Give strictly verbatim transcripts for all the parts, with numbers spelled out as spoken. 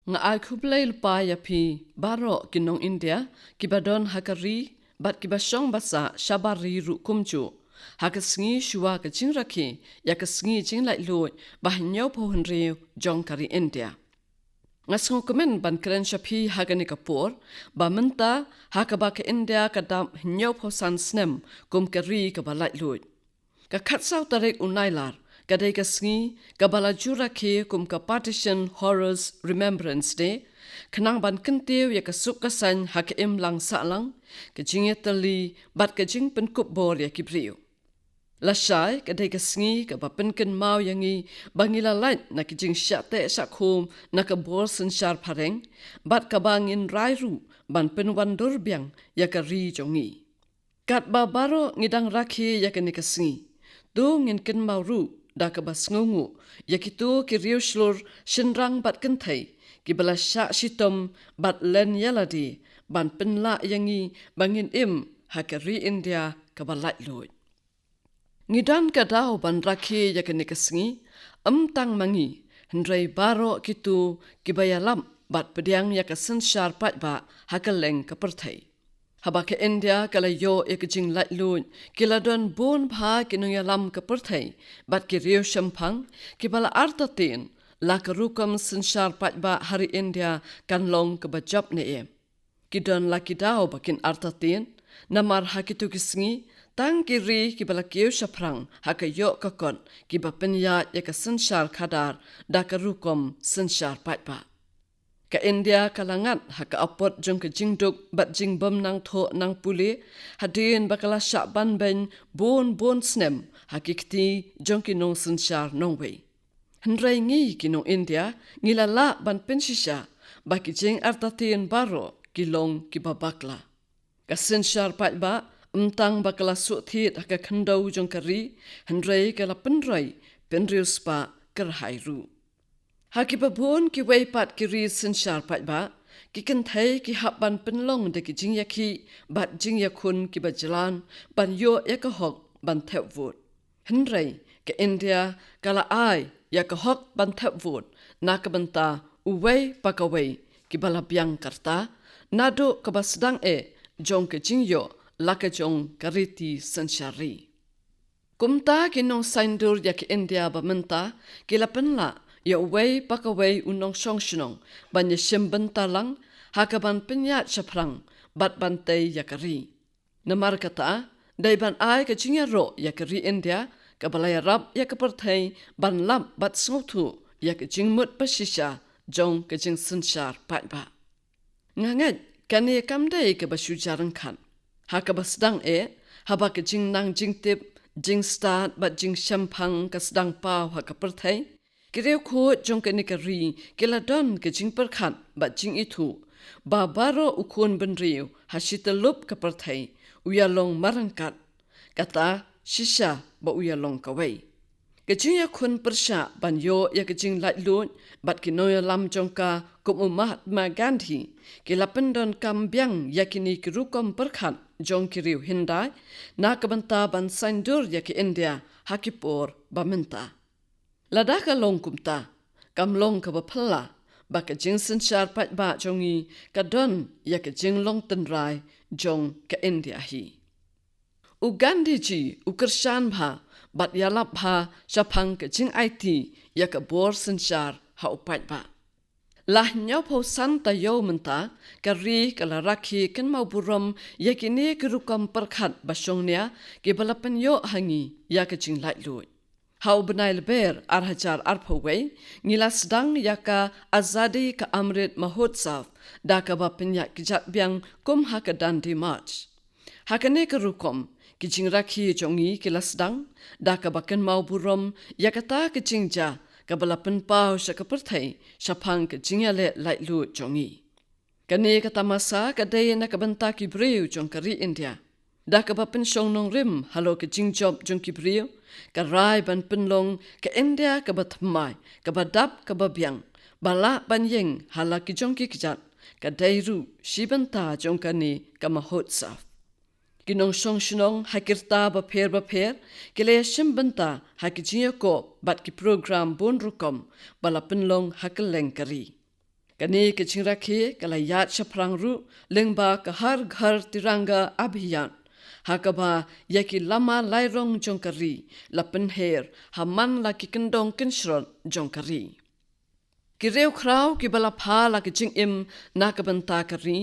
Nga ai khublei lypa ïa phi baroh ki nong India kiba don ha ka ri bad kiba shong basa shabar ri ruh kumjuh ha ka sngi shuwa ka jingrakhe ïa ka sngi jinglaitluid ba hynñiewphew hynriew jong ka ri India. Nga sngewkmen ban kren sha phi ha kane ka por ba mynta ha kaba ka India ka dap hynñiewphew san snem kum ka ri kaba laitluid. Ka khatsaw tarik u Nailar ka dei ka sngi kaba la ju rakhe kum ka Partition Horrors Remembrance Day, khnang ban kyntiew ïa ka suk ka saiñ ha ka imlang sahlang, ka jingïatylli bad ka jingpynkup bor ïa ki briew. Lashai ka dei ka sngi kaba pynkynmaw ïa ngi ba ngi la lait na ka jingshah teh shah khum na ka bor synshar phareng, bad kaba ngin rai ruh ban pynwandur biang ïa ka ri jong ngi. Katba baroh ngi dang rakhe ïa kane ka sngi, to ngin kynmaw ruh da kaba sngewnguh ïa kito ki riewshlur shynrang bad kynthei kiba la shah shitom bad len ïalade ban pynlah ïa ngi ba ngin im ha ka ri India kaba laitluid. Ngi don ka daw ban rakhe ïa kane ka sngi, ym tang ma ngi, hynrei baroh kito kiba ïalap bad pdiang ïa ka synshar paidbah ha kylleng ka pyrthei. Haba ka India ka la ïoh ïa ka jinglaitluid, ki la don bun bha ki nongïalam ka pyrthei bad ki riewshemphang kiba la artatien la ka rukom synshar paidbah ha ri India kan long kaba jop ne em. Ki don la ki daw ba kin artatien, namar ha kito ki sngi tang ki ri kiba la kiew shaphrang ha ka ïoh ka kot kiba pynïaid ïa ka synshar khadar da ka rukom synshar paidbah. Ka India ka la ngat ha ka apot jong ka jingduk bad jingbym nang thoh nang pule, hadien ba ka la shah ban beiñ bun bun snem ha ki kti jong ki nongsynshar nongwei. Hynrei ngi ki nong India ngi la lah ban pynshisha ba ki jingartatien baroh ki long kiba bakla. Ka synshar paidbah ym tang ba ka la suhthied ha ka khyndew jong ka ri, hynrei ka la pynroi pynriewspah kyrhai ruh. Ha kiba bun kiwei pat ki ri synshar paidbah, ki kynthei ki hap ban pynlong da ki jingïakhih bad jingïakhun kiba jlan ban ïoh ïa ka hok ban thep vote. Hynrei ka India ka la ai ïa ka hok ban thep vote na ka bynta uwei pa kawei kiba la biang ka rta naduh kaba sdang eh jong ka jingïoh la ka jong ka riti synshar ri. Kumta ki nongsaiñdur ïa ka India ba mynta ki la pynlah ïa uwei pa kawei u nongshong shnong ban ïashim bynta lang ha kaban pynïaid shaphrang bad ban tei ïa ka ri. Namar kata, dei ban ai ka jingïaroh ïa ka ri India kaba la ïarap ïa ka pyrthei ban lap bad sngewthuh ïa ka jingmut ba shisha jong ka jingsynshar paidbah. Nga ngeit kane kam dei kaba shu jar ryngkat. Ha kaba sdang eh, haba ka jingnang jingtip, jingstad bad jingshemphang ka sdang paw ha ka pyrthei, ki riewkhuid jong kane ka ri ki la don ka jingpyrkhat bad jingithuh ba baroh u khun bynriew ha shi tyllup ka pyrthei u ïalong marryngkat, kata shisha ba u ïalong kawei. Ka jingïakhun pyrshah ban ïoh ïa ka jinglaitluid bad ki nongïalam jong ka kum u Mahatma Gandhi ki la pyndonkam biang ïa kine ki rukom pyrkhat jong ki riew hyndai na ka bynta ban saiñdur ïa ka India ha ki por ba mynta. Lada ka long kumta, kam long kaba phylla ba ka jingsynshar paidbah jong ngi ka don ïa ka jinglong tynrai jong ka India hi. U Gandhi ji u kyrshan bha bad ïalap bha shaphang ka jingaiti ïa ka bor synshar ha u paidbah. La hynñiewphew san taïew mynta, ka ri ka la rakhe kynmaw burom ïa kine ki rukom pyrkhat ba shongnia kiba la pynïoh ha ngi ïa ka jinglaitluid. Ha u bnai Lber ar hajar arphew wei, ngi la sdang ïa ka Azadi Ka Amrit Mahotsav da kaba pynïaid kjat biang kum ha ka Dandi March. Ha kane ka rukom, ki jingrakhe jong ngi ki la sdang da kaba kynmaw burom ïa kata ka jingjia kaba la pynpaw sha ka pyrthei shaphang ka jingïaleh laitluid jong ngi. Kane ka tamasa ka dei na ka bynta ki briew jong ka ri India. Da kaba pynshong nongrim halor ka jingjop jong ki briew, ka rai ban pynlong ka India kaba thymmai, kaba dap, kaba biang, ba lah ban ïeng ha la ki jong ki kjat, ka dei ruh shi bynta jong kane ka Mahotsav. Ki nongshong shnong ha ki rta bapher bapher ki la ïashim bynta ha ki jingïakob bad ki program bun rukom ba la pynlong ha kylleng ka ri. Kane ka jingrakhe ka la ïaid shaphrang ruh lyngba ka Har Ghar Tiranga Abhiyan, ha kaba ïa ki lama lairong jong ka ri la pynher ha man la ki kyndong kynshrot jong ka ri. Ki riewkhraw kiba la pha la ka jingim na ka bynta ka ri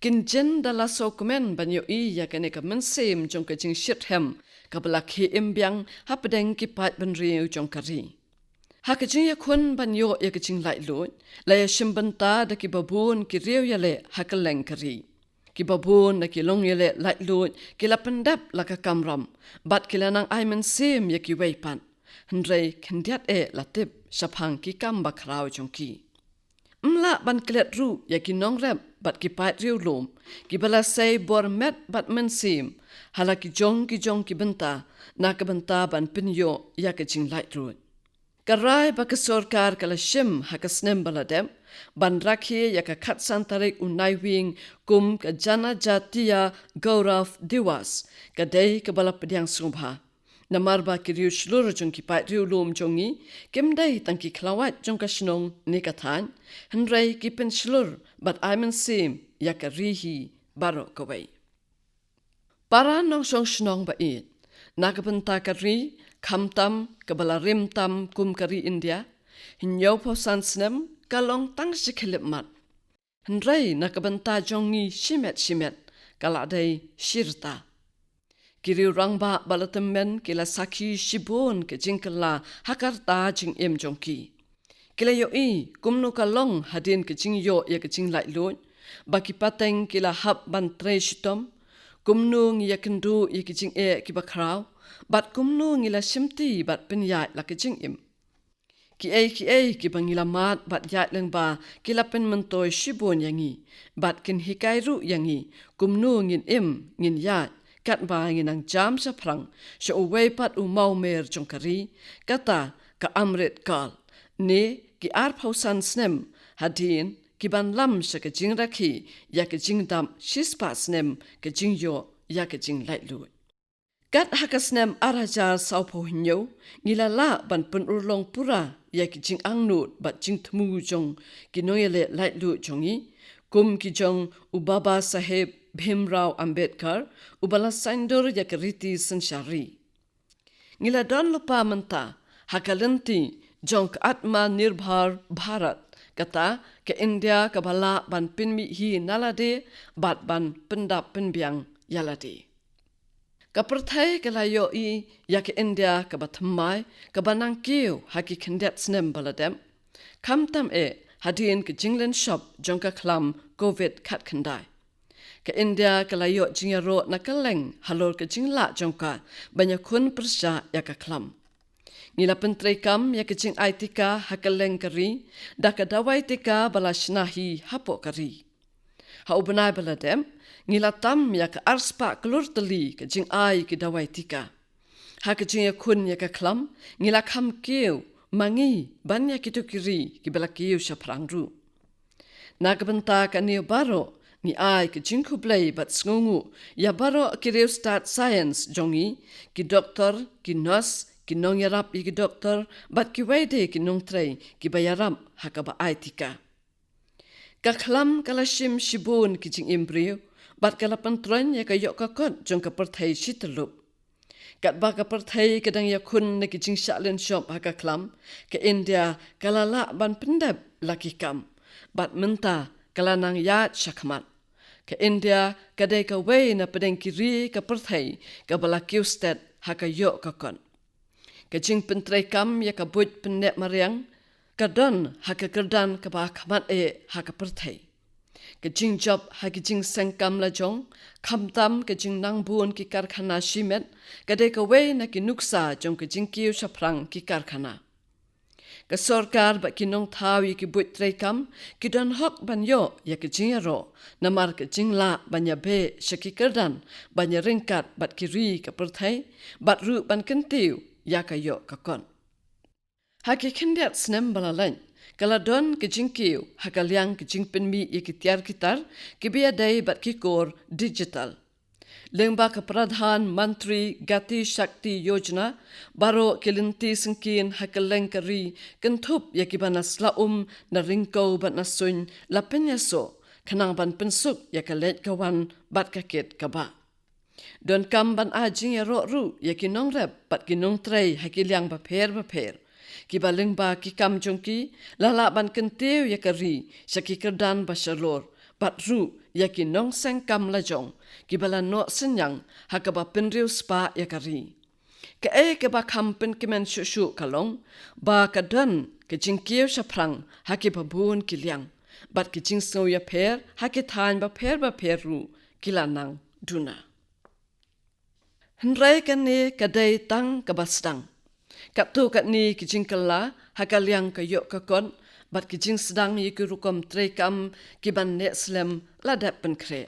kin jin da la sngewkmen ban ïohi ïa kane ka mynsiem jong ka jingshitrhem kaba la khie im biang hapdeng ki paidbynriew jong ka ri. Ha ka jingïakhun ban ïoh ïa ka jinglaitluid, la ïa shim bynta da kiba bun ki riewïaleh ha kylleng ka ri. Kiba bun na ki longïaleh laitluid ki la pyndep la ka kamram bad ki la nang ai mynsiem ïa kiwei pat, hynrei khyndiat eh la tip shaphang ki kam bakhraw jong ki. Ym lah ban klet ruh ïa ki nongrep bad ki paid riewlum kiba la sei bor met bad mynsiem ha la ki jong ki jong ki bynta, na ka bynta ban pynïoh ïa ka jinglaitluid. Ka rai ba ka sorkar ka la shim ha ka snem ba la dep ban rakhe ïa ka khatsan tarik u Naiwieng kum ka Janajatiya Gaurav Diwas ka dei kaba la pdiang sngewbha. Namar ba ki riewshlur jong ki paid riewlum jong ngi kim dei tang ki khlawait jong ka shnong ne ka thaiñ, hynrei ki pynshlur bad ai mynsiem ïa ka ri hi baroh kawei. Para nongshong shnong ba ïeit, na ka bynta ka ri, khamtam kaba la rim tam kum ka ri India, hynñiewphew san snem ka long tang shi khyllipmat. Hynrei na ka bynta jong ngi shimet shimet ka la dei shi rta. Ki riew rangbah ba la tymmen ki la sakhi shibun ka jingkylla ha ka rta jingim jong ki. Ki la ïohi kumno ka long hadien ka jingïoh ïa ka jinglaitluid, ba ki pateng ki la hap ban trei shitom, kumno ngi ïakynduh ïa ki jingeh kiba khraw, bad kumno ngi la shimti bad pynïaid la ka jingim. Kiei kiei kiba ngi la mad bad ïaid lyngba ki la pynmyntoi shibun ïa ngi bad kin hikai ruh ïa ngi kumno ngin im ngin ïaid katba ngin nang jam shaphrang sha uwei pat u mawmer jong ka ri, kata ka Amrit Kal, ne ki arphew san snem hadien ki ban lam sha ka jingrakhe ïa ka jingdap shispah snem ka jingïoh ïa ka jinglaitluid. Kat ha ka snem ar hajar sawphew hynñiew, ngi la lah ban pynurlong pura ïa ki jingangnud bad jingthmu jong ki nongïaleh laitluid jong ngi, kum ki jong u Baba Saheb Bhimrao Ambedkar, uba la saiñdur ïa ka riti synshar ri. Ngi la don lypa mynta ha ka lynti jong ka Atmanirbhar Bharat, kata ka India kaba lah ban pynmih hi na lade bad ban pyndap pynbiang ïa lade. Ka pyrthei ka la ïohi ïa ka India kaba thymmai, kaba nang kiew ha ki khyndiat snem ba la dep, khamtam eh hadien ka jinglynshop jong ka khlam Covid khatkhyndai. Ka India ka la ïoh jingïaroh na kylleng halor ka jinglah jong ka ban ïakhun pyrshah ïa ka khlam. Ngi la pyntreikam ïa ka jingai tika ha kylleng ka ri da ka dawai tika ba la shna hi hapoh ka ri. Ha u bnai ba la dep, ngi la tam ïa ka arspah klur tylli ka jingai ki dawai tika. Ha ka jingïakhun ïa ka khlam, ngi la kham kiew ma ngi ban ïa kito ki ri kiba la kiew shaphrang ruh. Na ka bynta kane baroh, ngi ai ka jingkhublei bad sngewnguh ïa baroh ki riewstad science jong ngi, ki doktor, ki nurse, ki nongïarap ïa ki doktor bad kiwei de ki nongtrei kiba ïarap ha kaba ai tika. Ka khlam ka la shim shibun ki jingim briew bad ka la pyntroiñ ïa ka ïoh ka kot jong ka pyrthei shi tyllup. Katba ka pyrthei ka dang ïakhun na ki jingshah lynshop ha ka khlam, ka India ka la lah ban pyndep la ki kam bad mynta ka la nang ïaid shakhmat. Ka India ka dei kawei na pdeng ki ri ka pyrthei kaba la kiew stet ha ka ïoh ka kot. Ka jingpyntreikam ïa ka buit pynneh mariang ka don ha ka kyrdan kaba khmat eh ha ka pyrthei. Ka jingjop ha ki jingsengkam lajong, khamtam ka jingnangbun ki karkhana shimet, ka dei kawei na ki nuksa jong ka jingkiew shaphrang ki karkhana. Ka sorkar bad ki nongthaw ïa ki buit treikam ki don hok ban ïoh ïa ka jingïaroh namar ka jinglah ban ïabeh sha ki kyrdan ban ïaryngkat bad ki ri ka pyrthei bad ruh ban kyntiew ïa ka ïoh ka kot. Ha ki khyndiat snem ba la leit, ka la don ka jingkiew ha ka liang ka jingpynmih ïa ki tiar ki tar kiba ïadei bad ki kor digital. Lyngba ka Pradhan Mantri Gati Shakti Yojana, baroh ki lynti syngkien ha kylleng ka ri kynthup ïa kiba na sla um, na ryngkew bad na suiñ la pynïasoh, khnang ban pynsuk ïa ka leit ka wan bad ka kit ka bah. Donkam ban ai jingïaroh ruh ïa ki nongrep bad ki nongtrei ha ki liang bapher bapher, kiba lyngba ki kam jong ki la lah ban kyntiew ïa ka ri sha ki kyrdan ba shalor, bad ruh ïa ki nongseng kam lajong kiba la noh synñiang ha kaba pynriewspah ïa ka ri. Kaei kaba kham pynkmen shuh shuh ka long ba ka don ka jingkiew shaphrang ha kiba bun ki liang, bad ki jingsngew ïapher ha ki thaiñ bapher bapher ruh ki la nang duna. Hynrei kane ka dei tang kaba sdang. Katto katne ki jingkylla ha ka liang ka ïoh ka kot bad ki jingsdang ïa ki rukom treikam kiban neh slem la dep pynkhreh.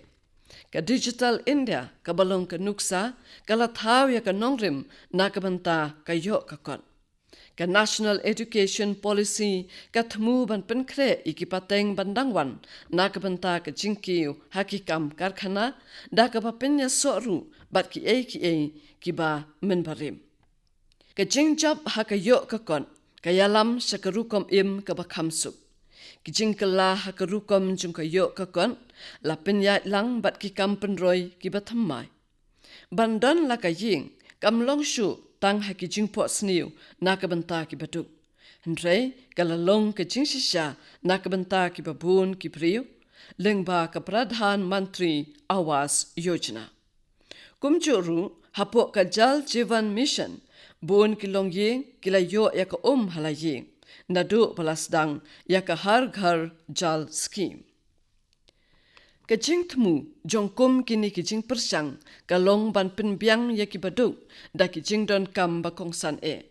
Ka Digital India kaba long ka nuksa ka la thaw ïa ka nongrim na ka bynta ka ïoh ka kot. Ka National Education Policy ka thmu ban pynkhreh ïa ki pateng ban dang wan na ka bynta ka jingkiew ha ki kam karkhana, da kaba pynïasoh ruh bad kiei kiei kiba mynbarim. Ka jingjop ha ka ïoh ka kot ka ïalam sha ka rukom im kaba kham suk. Ki jingkylla ha ka rukom jong ka ïoh ka kot la pynïaid lang bad ki kam pynroi kiba thymmai. Ban don la ka ïing kam long shuh tang ha ki jingphohsniew na ka bynta kiba duk, hynrei ka la long ka jingshisha na ka bynta kiba bun ki briew, lyngba ka Pradhan Mantri Awas Yojana. Kumjuh ruh, hapoh ka Jal Jeevan Mission, bun ki longïing ki la ïoh ïa ka um ha la ïing naduh ba la sdang ïa ka Har Ghar Jal Scheme. Ka jingthmu jong kum kine ki jingpyrshang ka long ban pynbiang ïa kiba duk da ki jingdonkam ba kongsan eh.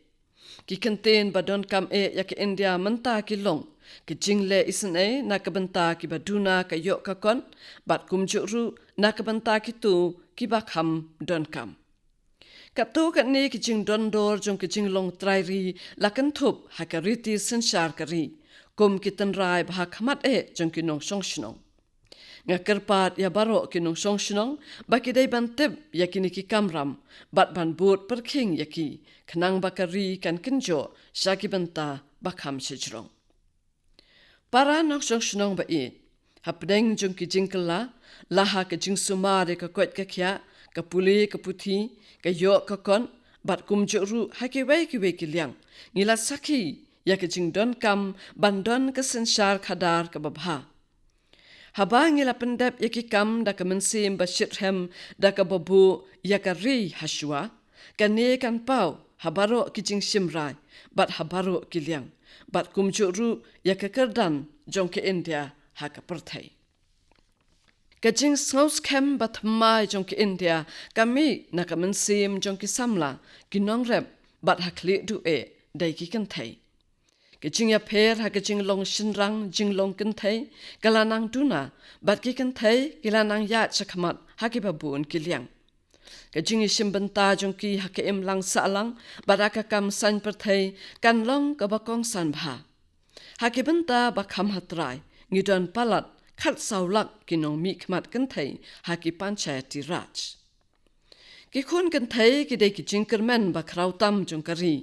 Ki kyntien ba donkam eh ïa ka India mynta ki long ka jingleh isynei na ka bynta kiba duna ka ïoh ka kot, bad kumjuh ruh na ka bynta kito kiba kham donkam. Katto katne ki jingdon dor jong ki jinglong trai ri la kynthup ha ka riti synshar ka ri kum ki tynrai ba ha khmat eh jong ki nongshong shnong. Nga kyrpad ïa baroh ki nongshong shnong ba ki dei ban tip ïa kine ki kamram bad ban bud pyrkhing ïa ki, khnang ba ka ri kan kynjoh sha ki bynta ba kham shajrong. Para nongshong shnong ba ïeit, hapdeng jong ki jingkylla, la ha ka jingsumar ïa ka koit ka khiah, ka pule ka puthi, ka ïoh ka kot, bad kumjuh ruh ha kiwei kiwei ki liang, ngi la sakhi ïa ka jingdonkam ban don ka synshar khadar kaba bha. Haba ngi la pyndep ïa ki kam da ka mynsiem ba shitrhem da kaba buh ïa ka ri hashwa, kane kan paw ha baroh ki jingshim rai bad ha baroh ki liang, bad kumjuh ruh ïa ka kyrdan jong ka India ha ka pyrthei. Ka jingsngewskhem ba thymmai jong ka India ka mih na ka mynsiem jong ki samla, ki nongrep, bad ha khlieh duh eh dei ki kynthei. Ka jingïapher ha ka jinglong shynrang jinglong kynthei ka la nang duna, bad ki kynthei ki la nang ïaid shakhmat ha kiba bun ki liang. Ka jingïashim bynta jong ki ha ka imlang sahlang bad ha ka kam saiñ pyrthei kan long kaba kongsan bha. Ha ki bynta ba kham ha trai, ngi don palat khatsaw lak ki nongmihkhmat kynthei ha ki Panchayati Raj. Ki khun kynthei ki dei ki jingkyrmen ba khraw tam jong ka ri.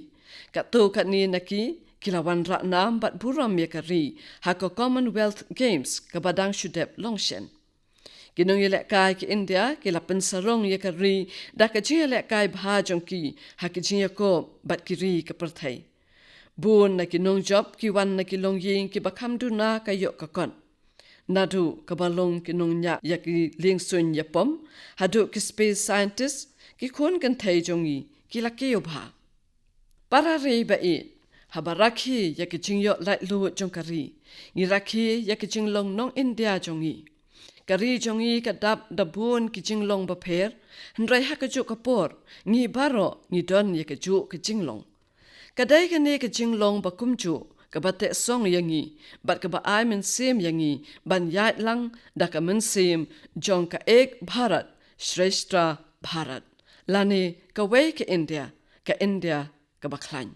Katto katne na ki, ki la wanrah nam bad burom ïa ka ri ha ka Commonwealth Games kaba dang shu dep long shen. Ki nongïalehkai ka India ki la pynsarong ïa ka ri da ka jingïalehkai bha jong ki ha ki jingïakob bad ki ri ka pyrthei. Bun na ki nongjop ki wan na ki longïing kiba kham duna ka ïoh ka kot. Naduh kaba long ki nongñiah ïa ki liengsuiñ ïapom haduh ki space scientist, ki khun kynthei jong ngi ki la kiew bha. Para ri ba ïeit, haba rakhe ïa ki jingïoh laitluid jong ka ri, ngi rakhe ïa ki jinglong nong India jong ngi. Ka ri jong ngi ka dap da bun ki jinglong bapher, hynrei ha kajuh ka por ngi baroh ngi don ïa kajuh ka jinglong. Ka dei kane ka jinglong ba kumjuh kaba teh song ïa ngi bad kaba ai mynsiem ïa ngi ban ïaid lang da ka mynsiem jong ka Ek Bharat Shreshtha Bharat, lane kawei ka India, ka India kaba khlaiñ.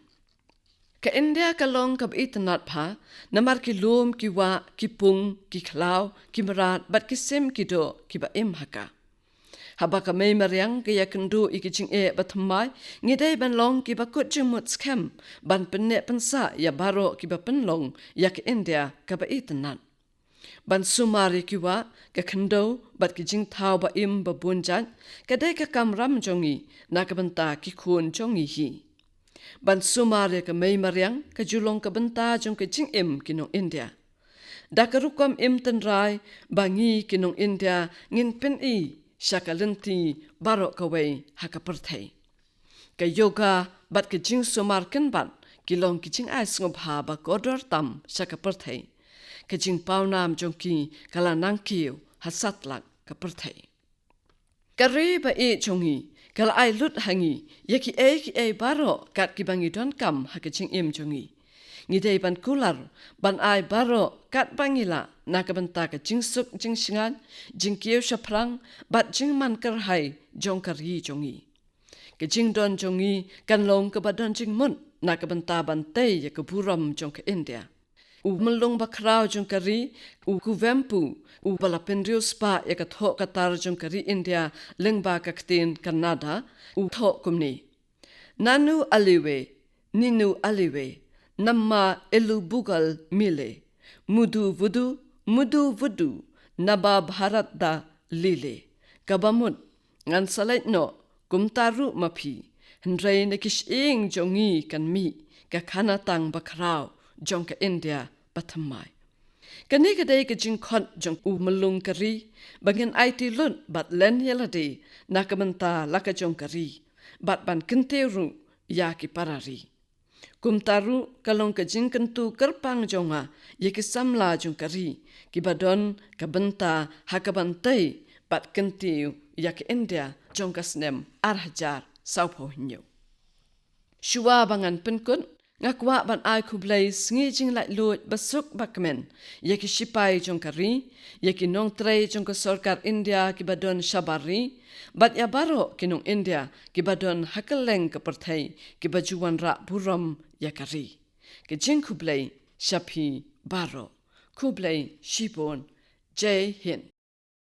Ka India ka long kaba itynnad bha namar ki lum, ki wah, ki pung, ki khlaw, ki mrad bad ki sim ki doh kiba im ha ka. Haba ka mei mariang ka ïakynduh ïa ki jingeh bathymmai, ngi dei ban long kiba kut jingmut skhem ban pynneh pynsah ïa baroh kiba pynlong ïa ka India kaba itynnad. Ban sumar ïa ki wah, ka khyndew bad ki jingthaw ba im ba bun jait ka dei ka kamram jong ngi na ka bynta ki khun jong ngi hi. Ban sumar ïa ka mei mariang ka ju long ka bynta jong ka jingim ki nong India. Da ka rukom im tynrai ba ngi ki nong India ngin pyni sha ka lynti baroh kawei ha ka pyrthei. Ka yoga bad ka jingsumar kynbat ki long ki jingai sngewbha ba kordor tam sha ka pyrthei. Ka jingpawnam jong ki ka la nangkiew ha satlak ka pyrthei. Ka ri ba ïeit jong ngi ka la ai lut ha ngi ïa kiei kiei baroh kat kiba ngi donkam ha ka jingim jong ngi. Ngi dei ban kular ban ai baroh kat ba ngi lah na ka bynta ka jingsuk jingsngewbha, jingkiew shaphrang bad jingman kyrhai jong ka ri jong ngi. Ka jingdon jong ngi kan long kaba don jingmut na ka bynta ban tei ïa ka burom jong ka India. U myllung bakhraw jong ka ri, u Kuvempu, uba la pynriewspah ïa ka thoh ka tar jong ka ri India lyngba ka ktien Kannada, u thoh kumne: Nanu alive, ninu alive, namma elu bugal mile, mudu vudu, mudu vudu, naba Bharat da lile. Kaba mut, ngan sa leit noh, kumta ruh ma phi, hynrei na ki shyieng jong ngi kan mih ka khana tang bakhraw jong ka India bathymmai. Kane ka dei ka jingkhot jong u myllung ka ri ba ngin aiti lut bad len ïa lade na ka bynta la ka jong ka ri bad ban kyntiew ruh ïa ki para ri. Kumta ruh ka long ka jingkyntu kyrpang jong nga ïa ki samla jong ka ri kiba don ka bynta ha kaban tei bad kyntiew ïa ka India jong ka snem ar hajar sawphew hynñiew. Shuwa ba ngan pynkut, nga kwah ban ai khublei sngi jinglaitluid basuk bakmen ïa ki shipai jong ka ri, ïa ki nongtrei jong ka sorkar India kiba don shabar ri, bad ïa baroh ki nong India kiba don ha kylleng ka pyrthei kiba ju wanrah burom ïa ka ri. Ka jingkhublei sha phi baroh. Khublei shibun. Jai Hind.